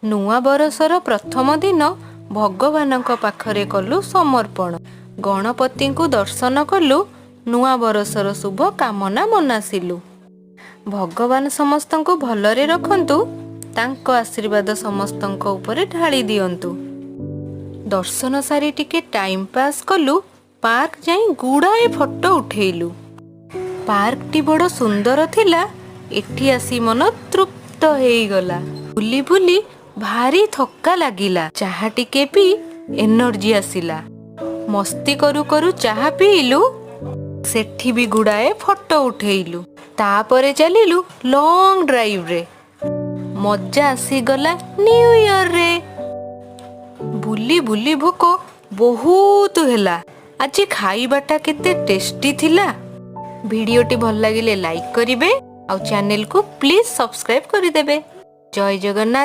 ନୂଆ ବରଷର ପ୍ରଥମ ଦିନ ଭଗବାନଙ୍କ ପାଖରେ କଲୁ ସମର୍ପଣ। ଗଣପତିଙ୍କୁ ଦର୍ଶନ କଲୁ, ନୂଆ ବରଷର ଶୁଭ କାମନା ମନାସିଲୁ। ଭଗବାନ ସମସ୍ତଙ୍କୁ ଭଲରେ ରଖନ୍ତୁ, ତାଙ୍କ ଆଶୀର୍ବାଦ ସମସ୍ତଙ୍କ ଉପରେ ଢାଳି ଦିଅନ୍ତୁ। ଦର୍ଶନ ସାରି ଟିକେ ଟାଇମ୍ ପାସ୍ କଲୁ। ପାର୍କ ଯାଇ ଗୁଡ଼ାଏ ଫଟୋ ଉଠେଇଲୁ। ପାର୍କଟି ବଡ଼ ସୁନ୍ଦର ଥିଲା। ଏଠି ଆସି ମନ ତୃପ୍ତ ହେଇଗଲା। ବୁଲି ବୁଲି ଭାରି ଥକ୍କା ଲାଗିଲା। ଚାହା ଟିକେ ପିଇ ଏନର୍ଜି ଆସିଲା। ମସ୍ତି କରୁ କରୁ ଚାହା ପିଇଲୁ। ସେଠି ବି ଗୁଡ଼ାଏ ଫଟୋ ଉଠେଇଲୁ। ତାପରେ ଚାଲିଲୁ ଲଙ୍ଗ ଡ୍ରାଇଭରେ। ମଜା ଆସିଗଲା ନ୍ୟୁ ଇୟରରେ। ବୁଲି ବୁଲି ଭୋକ ବହୁତ ହେଲା। ଆଜି ଖାଇବାଟା କେତେ ଟେଷ୍ଟି ଥିଲା! ଭିଡ଼ିଓଟି ଭଲ ଲାଗିଲେ ଲାଇକ୍ କରିବେ ଆଉ ଚ୍ୟାନେଲକୁ ପ୍ଲିଜ୍ ସବସ୍କ୍ରାଇବ୍ କରିଦେବେ। ଜୟ ଜଗନ୍ନାଥ।